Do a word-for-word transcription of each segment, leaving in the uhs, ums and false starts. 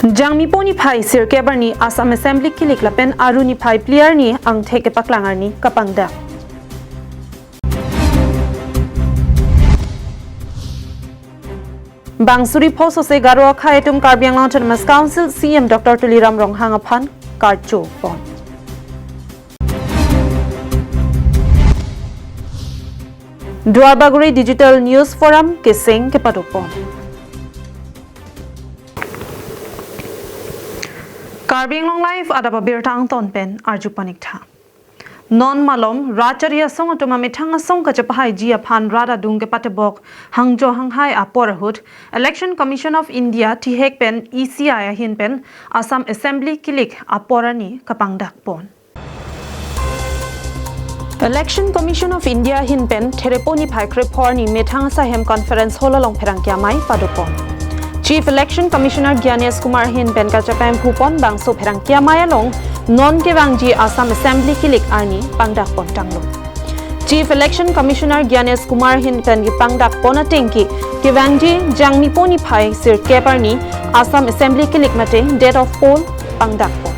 Jangmipo niphai sirkep arni Assam Assembly kilik lapen Aru niphai phli arni angthek kepaklang arni kapangdak. Bang suri pho sose Garo akhei atum Karbi Anglong Autonomous Council C E M Doctor Tuliram Ronghang aphan karcho pon. Duar Bagori Digital News Forum keseng kepado pon. Karbi Anglong Live adap abirta angton pen arju paniktha. Non malom, rat achari asong atum amethang asong kachepahaiji aphan rat adung kepatebok hangjo hanghai apor ahut, Election Commission of India, thihek pen E C I ahin pen Assam Assembly kilik apor arni kapangdak pon. Election Commission of India ahin pen Therepo niphai krepho arni methang asaihem Conference Hall along pherangke amei pado pon. Chief Election Commissioner Gyanesh Kumar ahin pen kachepemphu pon bangso pherangke amei along non kevangji Assam Assembly kilik arni pangdak pon tanglo. Chief Election Commissioner Gyanesh Kumar ahin pen kepangdak pon atengke kevangji Jangmipo niphai sirkep arni Assam Assembly kilik mate date of poll pangdak pon.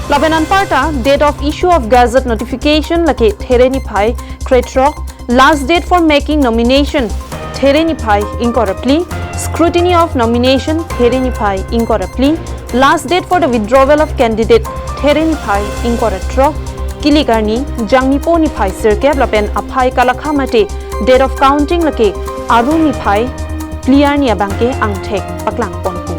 Lapen anparta date of issue of gazette notification lake There niphai krethrok, last date for making nomination There niphai ingkoi ra phli, scrutiny of nomination There niphai ingkoi ra phli, last date for the withdrawal of candidate There niphai ingkoi ra throk, kilik arni Jangmipo niphai sirkep lapen aphai kalakha mate date of counting lake Aru niphai phli arni abangke angthek paklang ponpo.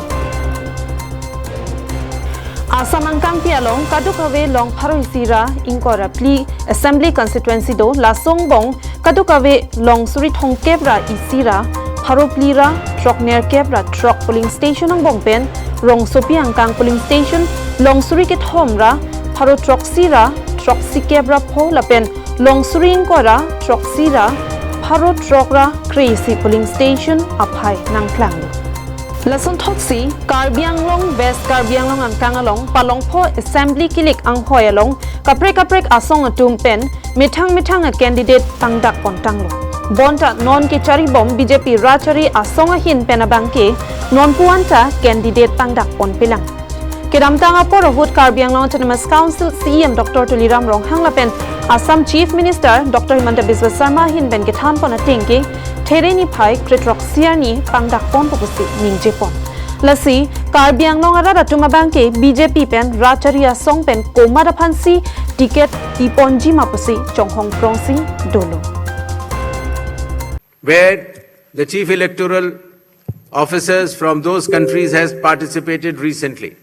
Assam angkangpi along kadokave long pharo isi ra ingkoi ra phli Assembly Constituency do, laso angbong kadokave long suri thomkep ra isi ra pharo phli ra throk nerkep ra throk polling station angbong pen rongsopi angkang polling station long suri kethom ra pharo throksi ra throksikep ra pho lapen long suri ingkoi ra throksi ra pharo throk ra kre-isi polling station aphai nangklanglo. Lason thotsi Karbi Anglong, West Karbi Anglong angkang along palongpho Assembly kilik anghoi along kaprek kaprek asong atum pen methang methang a-candidate pangdak pon tanglo. Bonta non kecharibom B J P rat achari asong ahin pen abangke non puan ta candidate pangdak ponpelang. Kedamtang apor ahut Karbi Anglong Autonomous Council C E M Doctor Tuliram Ronghang lapen Assam Chief Minister Doctor Himanta Biswa Sarma ahin pen kethan pon atengke There niphai krethroksi arni pangdak ponpo pusi ningje pon. Lasi Karbi Anglong arat atum abangke B J P pen rat achari asong pen komat aphansi ticket piponji ma pusi chonghong prongsi dolo. Where the chief electoral officers from those countries has participated recently.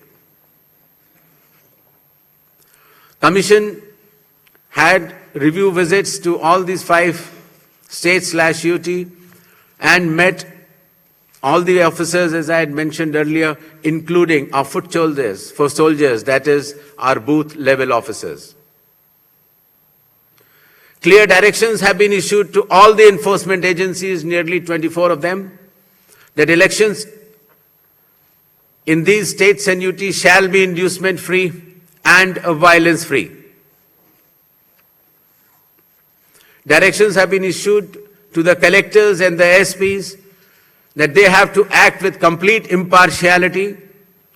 Commission had review visits to all these five states slash U T and met all the officers, as I had mentioned earlier, including our foot soldiers, for soldiers, that is, our booth level officers. Clear directions have been issued to all the enforcement agencies, nearly twenty-four of them, that elections in these states and U T shall be inducement free and violence free. Directions have been issued to the collectors and the S Ps that they have to act with complete impartiality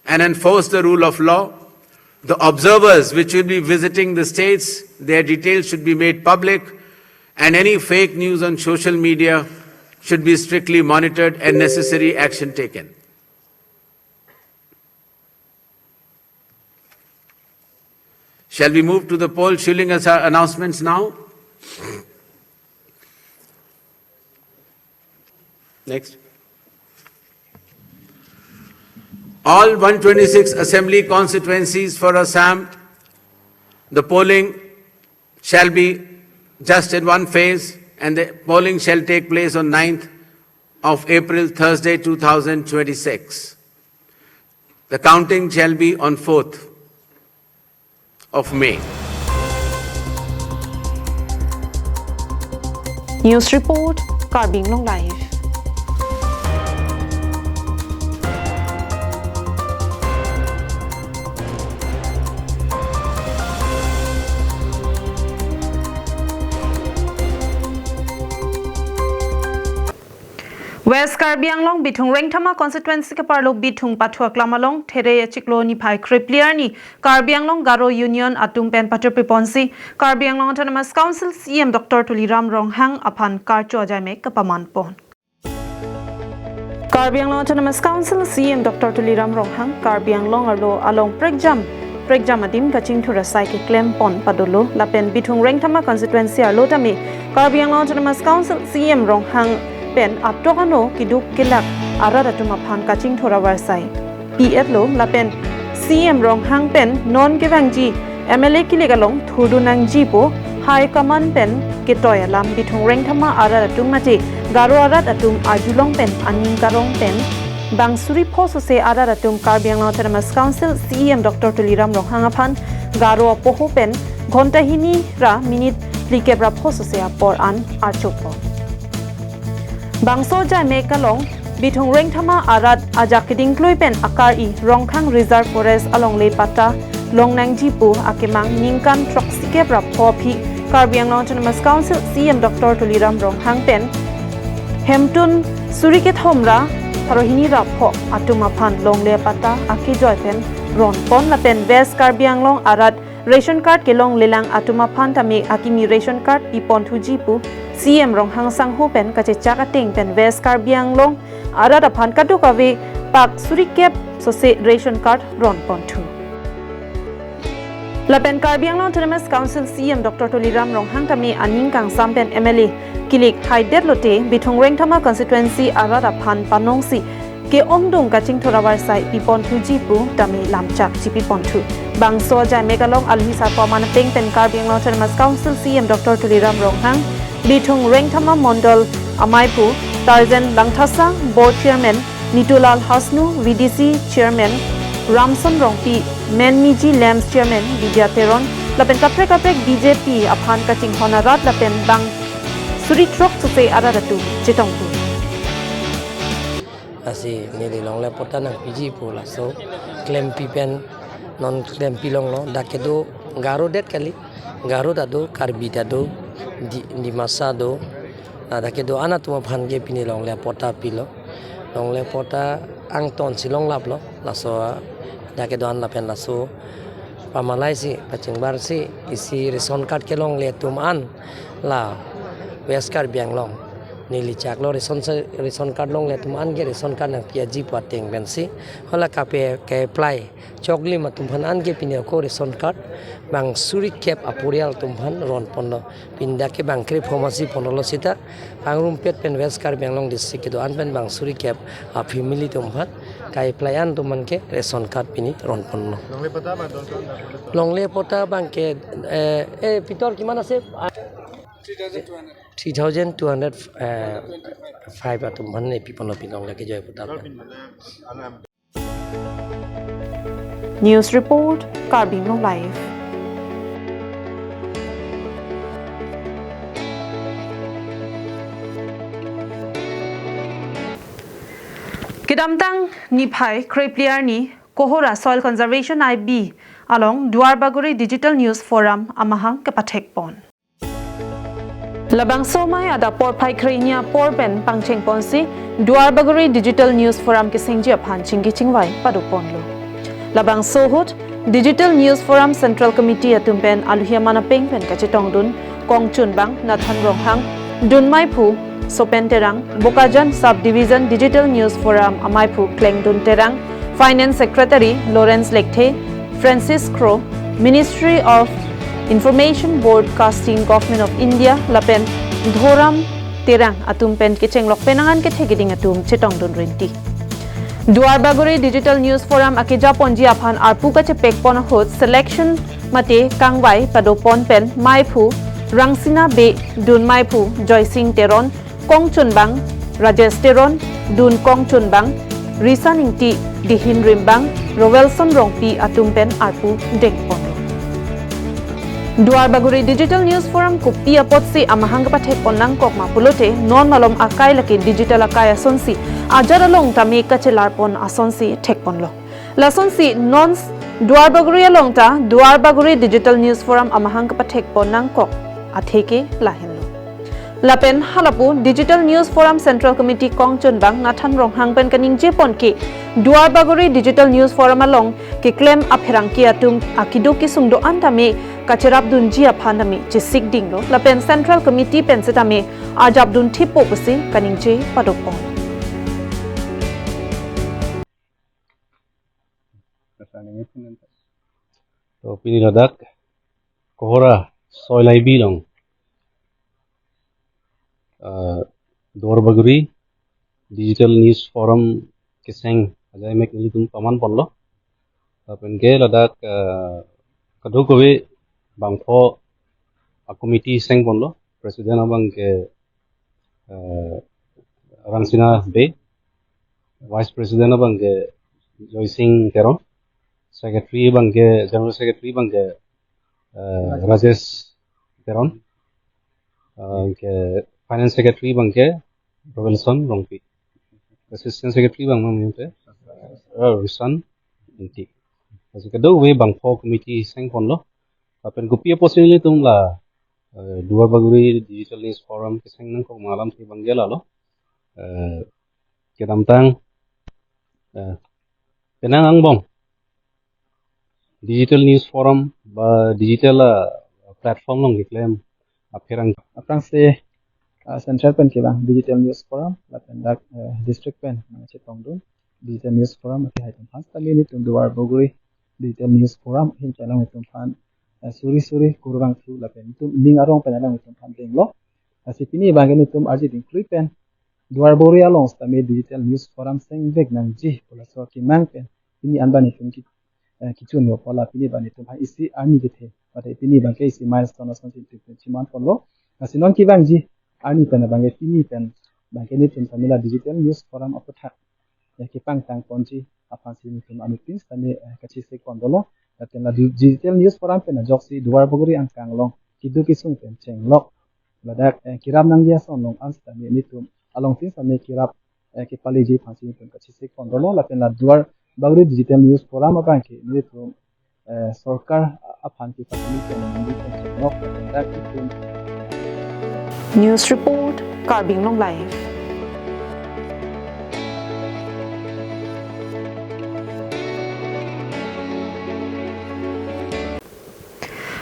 and enforce the rule of law. The observers which will be visiting the states, their details should be made public, and any fake news on social media should be strictly monitored and necessary action taken. Shall we move to the poll? Shilling as our announcements now. Next. All one twenty-six assembly constituencies for Assam, the polling shall be just in one phase, and the polling shall take place on ninth of April, Thursday, two thousand twenty-six. The counting shall be on fourth of May. News report, Karbi Anglong Live. West Karbi Anglong Bithung Rengthama constituency keparlo Bithung Pathu Aklam along There achiklo niphai krephli arni Karbi Anglong Garo Union atum pen patirpi ponsi Karbi Anglong Autonomous Council C E M Doctor Tuliram Ronghang aphan karcho ajaimek kapaman pon. Karbi Anglong Autonomous Council C E M Doctor Tuliram Ronghang Karbi Anglong arlo along prekjam prekjam adim kachingthur asai keklem pon padolo lapen Bithung Rengthama constituency arlo tame Karbi Anglong Autonomous Council C E M Ronghang pen atok ano keduk kelak arat atum aphan kachingthur avarsai pi-etlo lapen C E M Ronghang pen non kevangji M L A kilik along thurdun nangji pu High Command pen ketoi alam Bithung Rengthama arat atum mate Garo arat atum arjulong pen aning karong pen bang suri pho sose arat atum Karbi Anglong Autonomous Council C E M Doctor Tuliram Ronghang aphan Garo apoho pen ghonta hini ra minute phlikep ra pho sose apor an archopon. Bangso ajaimek along Bithung Rengthama arat ajak kedingklui pen akar-i Rongkhang Reserve Forest alongle patta long nangji pu akemang ningkan throksikep ra pho aphi Karbi Anglong Autonomous Council C E M Doctor Tuliram Ronghang pen hemtun suri kethom ra pharo hini ra pho atum aphan longle patta akejoi pen ron pon lapen West Karbi Anglong arat ration card kelonglelang atum aphan tame akimi ration card pipon thuji pu C E M Ronghang sangho pen kachechak ateng pen West Karbi Anglong arat aphan kadokave pak suri kep sose ration card ron pon thu. Lapen Karbi Anglong Autonomous Council C E M Doctor Tuliram Ronghang tame aning kangsam pen M L A kilik haidet lote Bithung Rengthama constituency arat aphan panongsi ke-ongdung kachingthur avarsai pipon thuji pu tame lamchak chipipon thu. Bangso ajaimek along alhi sarpo aman ateng pen Karbi Anglong Autonomous Council C E M Doctor Tuliram Ronghang, Bithung Rengthama Mondol amaiphu Tarzen Langthasa, Board Chairman Nitulal Hasnu, V D C Chairman Ramson Rongpi, Menmiji Lamps Chairman Vidya Teron, lapen kaprek kaprek B J P aphan kachinghon arat lapen bang suri throk sose arat atum chetong thu. Lasi neli longle patta nangpiji pu laso klempi pen non klempi longlo, dak kedo Garo det kali, Garo ta do, Karbi ta do, Di-, Dimasa do, ladak kedo-an atum aphan ke pini longle patta pilo. Longle patta angton si longlaplo, laso dak kedo-an lapen laso pamalaisi pachingbarsi isi ration card kelongle atum an la West Karbi Anglong neli chaklo ration sa-, ration card longle atum an ke ration card nangpi aji pu ateng pensi hala kape ke-apply choklim atum aphan an ke pini ako ration card bang suri kep aporial atum aphan ron ponlo. Pini dak ke bang krepho masi ponlo sita pangrumpet pen West Karbi Anglong district kedo-an pen bang suri kep a family atum aphan ke-apply an atum aphan ke ration card pini ron ponlo. Longle patta bang don kan dak. Longle patta bang ke, eh, eh, pitor kiman ase? Three thousand two hundred, eh, five atum aphan ne piponlo pini longle kejoi patta. News report, Karbi Anglong Live. Kedamtang niphai krephli arni Kohora Soil Conservation I B along Duarbagori Digital News Forum amahang kepathek pon. Labangso amei adap porphai kre-hini apor pen pangcheng ponsi Duarbagori Digital News Forum kesengji aphan chingki chingvai pado ponlo. Labangso ahut Digital News Forum Central Committee atum pen aluhi aman apeng pen kachetongdun kongchunbang Nathan Ronghang, dunmeiphu Sopen Terang, Bokajan Sub Division Digital News Forum ameiphu Klengdun Terang, Finance Secretary Lawrence Lekthe, Francis Kro, Ministry of Information Broadcasting, Government of India, lapen Dhoram Terang atum pen kechenglok penang an kethe keding atum chetongdun rinti. Duarbagori Digital News Forum akeja ponji aphan arpu kachepek pon ahut selection mate kangvai pado pon pen meiphu Rangsina Bey, dunmeiphu Joysing Teron, kongchunbang Rajesh Teron, dun kongchunbang Risan Ingti, dihin rimbang Roelson Rongpi atum pen arpu deng ponlo. Duarbagori Digital News Forum kopi apotsi amahang kepathek pon nangkok ma pulote non malom akai lake digital akai asonsi ajat along tame kachelar pon asonsi thek ponlo. Lasonsi non Duarbagori along ta Duarbagori Digital News Forum amahang kepathek pon nangkok atheke lahenlo. Lapen halapu Digital News Forum Central Committee kongchunbang Nathan Ronghang pen kaningje pon ke Duarbagori Digital News Forum along keklem apherangke atum akiduk kisung do-an tame kacherapdunji aphan tame chesik dinglo lapen Central Committee pen setame arjapdun thipo pusi kaningje padopon. To pini ladak Kohora Soilaibi along, ah, Duarbagori Digital News Forum keseng ajai mek nelitum paman ponlo. Lapen ke ladak, ah, kadokave bangpho a-committee seng ponlo. President abang ke, ah, Rangsina Bey, Vice President abang ke Joysing Teron, Secretary abang ke, General Secretary abang ke, ah, Rajesh Teron, ah, ke Finance Secretary abang ke Robinson Rongpi, Assistant Secretary abang mang ke, ah, Rusan Inti. Lasi kadokave bangpho committee seng ponlo. Lapen kopi apotsi nelitum la, eh, Duarbagori Digital News Forum keseng nangkok ma alam si abang ke lalo. Eh, kedamtang, eh, penang angbong Digital News Forum ba digital, ah, platform along keklem apherang. Aphrangsi, ah, Central pen kevang Digital News Forum lapen dak, eh, district pen, ah, chetongdun Digital News Forum ake haitum aphan setame nelitum Duarbagori Digital News Forum ahin along nelitum aphan, eh, suri suri kurvangthu lapen nelitum ning arong pen along nelitum aphan denglo. Lasi pini abang ke nelitum arji dingklui pen Duarbagori along setame Digital News Forum sengvek nangji pu laso akemang pen pini an abang nelitum ki, eh, kichun yo pu la pini abang nelitum aphan isi arni kethe, mate pini abang ke isi milestone asonsi nelitum chiman ponlo. Lasi non kevangji arni pen abang ke pini pen abang ke nelitum setame la Digital News Forum aputhak, eh, kepangtang ponji aphansi nelitum anuttin setame, eh, kachesik pon dolo. Lapen la di-, Digital News Forum pen ajoksi Duarbagori angkang along kiduk kisung pen chenglok ladak, eh, kerap nangji ason along an setame nelitum alongtin setame kerap, eh, kepaleji aphansi nelitum kachesik pon dolo. Lapen la Duarbagori Digital News Forum abang ke nelitum, eh, sorkar aphan ke kachini pen nelitum chenglok lapen dak nelitum. News report, Karbi Anglong Live.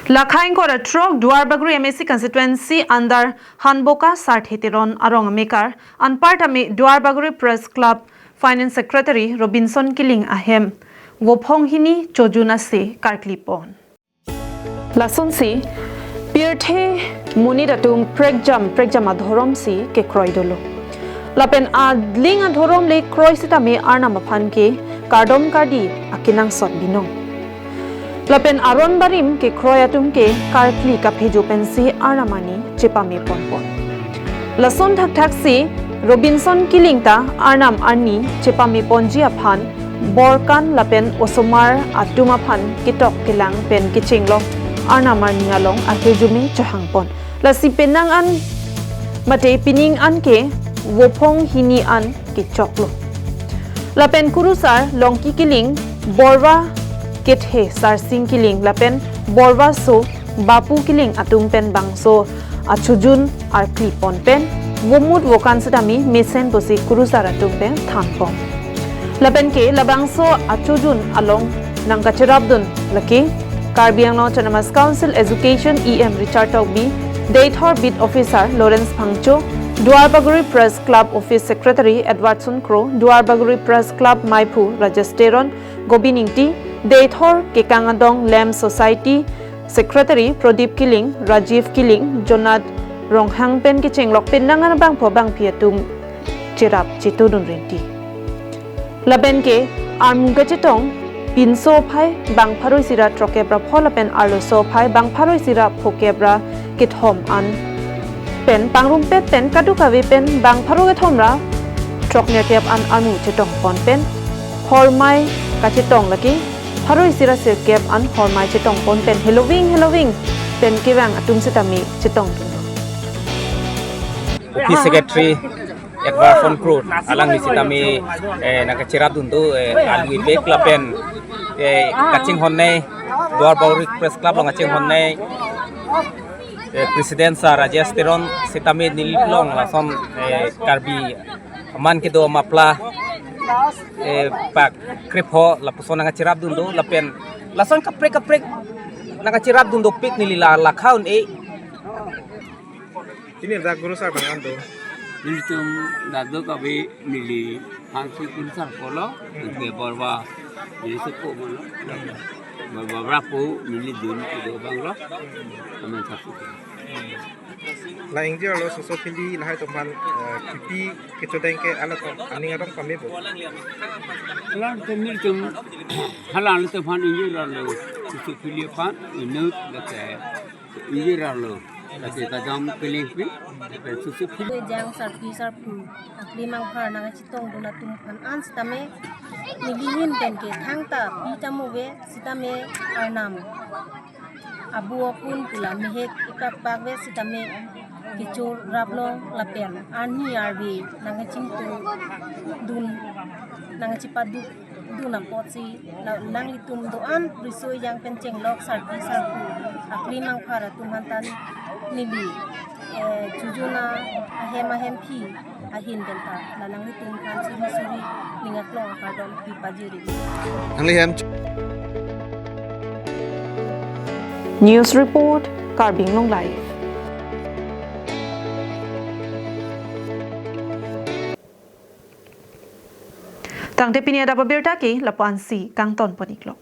Lakha ingkoi ra throk Duarbagori M A C constituency under Hanboka Sarthe Teron arong amekar, anparta me Duarbagori Press Club Finance Secretary Robinson Killing ahem Vophong hini chojun ase karkli pon. Lasonsi pirthe monit atum prekjam prekjam adhorom si kekroi dolo. Lapen aling adhorom le kroi sitame Arnam aphan ke kardom kardi akenangsot binong. Lapen aron barim kekroi atum ke karkli kaphejo pensi Arnam arni chepame ponpon. Lason thakthak si Robinson Killing ta Arnam arni chepame ponji aphan borkan lapen osomar atum aphan ketok kelang pen kechenglok Arnam arni along ahirjume chohang pon. Lasi penang an mate pining an ke Vophong hini an kechoklo. Lapen kurusar Longki Killing, Borva kethe Sarsing Killing lapen Borva so Bapu Killing atum pen bangso achojun arkli pon pen vomut vokan sitame mesen pusi kurusar atum pen than pon. Lapen ke labangso achojun along nangkacherapdun lake Karbi Anglong Autonomous Council Education E M Richard Tokbi, Deithor Beat Officer Lawrence Phangcho, Duarbagori Press Club Office Secretary Edwardson Kro, Duarbagori Press Club Maiphu Rajesh Teron, Gobin Ingti, Deithor Kekang Adong Lamb Society Secretary Prodip Killing, Rajiv Killing, Jonat Ronghang pen kechenglok penang an bangpho bangphi atum cherap chetudun rinti. Lapen ke armu kachetong pinso phai bang pharo isi ra throkkep ra pho lapen arloso phai bang pharo isi ra phokep ra kethom an pen pangrumpet pen kadokave pen bang pharo kethom ra throknerkep an armu chetong pon pen hormai kachetong lake pharo isi ra sirkep an hormai chetong pon pen heloving heloving pen kevang atum sitame chetongdun. Office Secretary Edwardson Kro alangli sitame, eh, nangkacherapdun do, eh, alwi bek lapen, eh, kachinghonnei, Duarbagori Press Club along kachinghonnei Eh, President Sir Rajesh Teron sitame neli along lason, eh, Karbi aman kedo amapla, eh, pak krepho lapuson nangkachirap dun do lapen lason kaprek kaprek nangkachirap dun dopik neli la lakhaun e. Pini dak Guru Sir abang an do. Nelitum dak do kave neli hangsi Guru Sir pulo, ke borba neli sepo pulo. Borba berapa neli dun kedo abang lo. Amen satu. La ingjir arlo Soso Phili lahai atum aphan, eh, kipi kechodeng ke halatum aning arong pame bo. Halatum nelitum, halatum aphan ingjir arlo Soso Phili aphan inut lake ingjir arlo lake kadam kelengpi, lake Soso Phili. Kejang sarpi sarpo akli mangphar nangkachetong dun atum aphan an sitame neli ahin pen ke thangta pi tamo ave sitame arnam abu akun pu la mehek ipakpak ave sitame kechorap long lapen arni arve nangkachingtung dun nangkachepaduk dun apotsi la nanglitum do-an riso ejang pen chenglok sarpi sarpo akli mangphar atum aphan ta neli, eh, chojun ahem ahemphi ahin pen ta la nanglitum aphan suri suri ning aklong akardom pipajiri. Nangli hem. News report, Karbi Anglong Live. Tangte pini adap abirta ke lapu-ansi kangton pon-iklo.